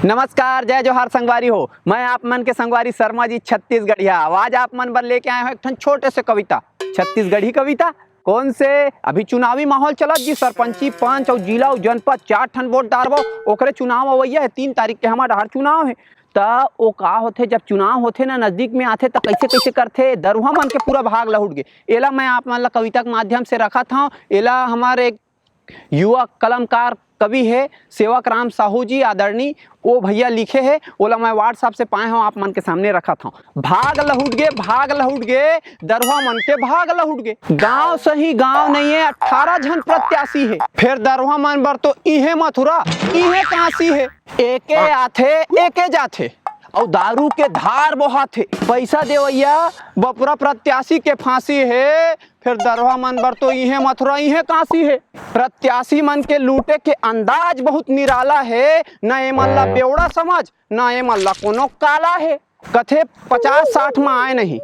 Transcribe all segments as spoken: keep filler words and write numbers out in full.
नमस्कार, जय जोहार संगवारी हो। मैं आप मन के संगवारी शर्मा जी छत्तीसगढ़िया। आज आप मन बर लेके आए हंव एक ठन छोटे से कविता, छत्तीसगढ़ी कविता। कौन से, अभी चुनावी माहौल चलत जी, सरपंची, पंच अउ जिला अउ जनपद, चार ठन वोट डारबो। ओकरे चुनाव अवइया हे, तीन तारीख के हमर डहर चुनाव हे। त ओ का होथे, जब चुनाव होथे ना, नजदीक में आथे, त कइसे कइसे करथे, दरुहा मन के पूरा भाग लहुट गे। एला मैं आप मन ला कविता के माध्यम से रखत हंव। एला हमर एक युवा कलमकार कवि हे सेवक राम साहू जी आदरणीय, ओ भैया लिखे हे, ओला मैं WhatsApp से पाए हंव, आप मन के सामने रखत हंव। भाग लहुट गे, भाग लहुट गे, दरुहा मन के भाग लहुट गे। गांव सही गांव नइये, अठारह झन प्रत्याशी हे। फेर दरुहा मन बर तो इहे मथुरा, इहे काशी हे। एके आथे, एके जाथे, अउ दारू के धार बोहाथे। पैसा देवइया बपुरा प्रत्याशी के फांसी हे। फेर दरुहा मन बर तो इहे मथुरा, इहे काशी हे। प्रत्याशी मन के लूटे के अंदाज बहुत निराला हे। न एमन ला बेवड़ा समझ, न एमन ला कोनो काला हे। कथे पचास साठ म आए नहीं,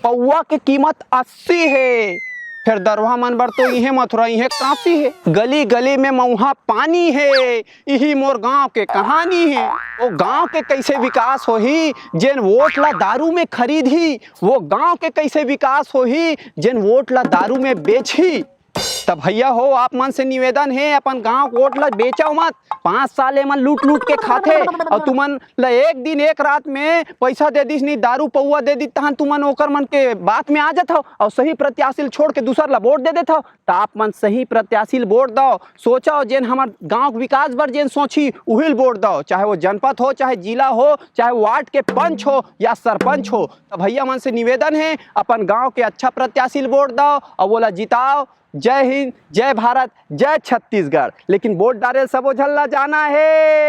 पौवा के कीमत अस्सी हे। फेर दरुहा मन बर तो इहे मथुरा, इहे काशी हे। गली गली में मउहा पानी हे, इही मोर गांव के कहानी हे। ओ गांव के कइसे विकास होही, जेन वोट ला दारू में खरीदही? वो गांव के कइसे विकास होही, जेन वोट ला दारू में बेचही? त भैया हो, आप मन से निवेदन हे, अपन गांव के वोट ला बेचव मत। पांच साल एमन लूट लूट के खाथे, अउ तुमन ला एक दिन एक रात में पैसा दे दिस नहीं, दारू पौवा दे दिस, तहन तुमन ओकर मन के बात में आ जाथव अउ सही प्रत्याशी ल छोड़ के दूसर ला वोट दे देथव। त आप मन सही प्रत्याशी ल वोट दव, सोचव, जेन हमर गांव के विकास बर जेन सोचही, उही ल वोट दव, चाहे वो जनपद हो, चाहे जिला हो, चाहे वार्ड के पंच हो या सरपंच हो। त भैया मन से निवेदन हे, अपन गांव के अच्छा प्रत्याशी ल वोट दव अउ ओला जिताव। जय हिंद, जय भारत, जय छत्तीसगढ़। लेकिन वोट डारे ल सबो झन ला जाना हे।